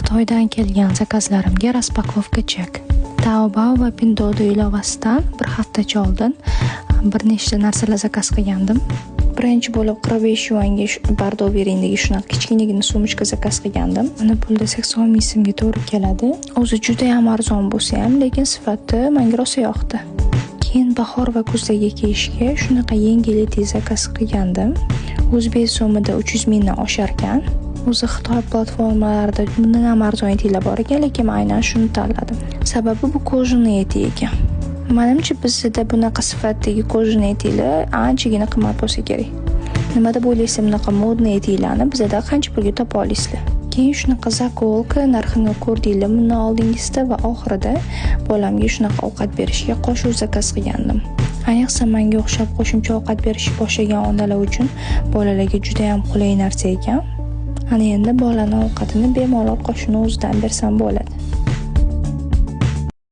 Xitoydan kelgan zakazlarimga распаковка чек. Taobao va Pinduoduo ilovasidan bir haftacha oldin bir nechta narsalar zakaz qilgandim. Birinchi bo'lib 45 yuanga бордовый rangdagi shunaqa kichkinagina сумочка zakaz qilgandim. Uni pulda 80 ming so'mga to'g'ri keladi. O'zi judayam arzon bo'lsa ham, lekin sifati menga rosa yoqdi. Keyin bahor va kuzdagi kiyishga shunaqa yengil etik zakaz qilgandim. O'zbek so'mida 300 mingdan osharkan. O'zi Xitoy platformalarida bundan ham arzon etiklar bor ekan, lekin men aynan shuni tanladim. Sababi bu кожаный etik ekan. Manimcha, bizda bunaqa sifatdagi кожаный etiklar anchagina qimmat bo'lsa kerak. Nima deb o'ylaysiz, bunaqa модный etiklarni bizada qancha pulga topa olasizlar? Keyin shunaqa заколка, narxini ko'rdinglar bundan oldingisida, va oxirida bolamga shunaqa ovqat berishga qoshiq zakaz qilgandim. Ayniqsa menga o'xshab qo'shimcha ovqat berishni boshlagan onalar uchun bolalarga judayam qulay narsa ekan. Ana endi bolani ovqatini bemalol qoshiqni o'zidan bersam bo'ladi.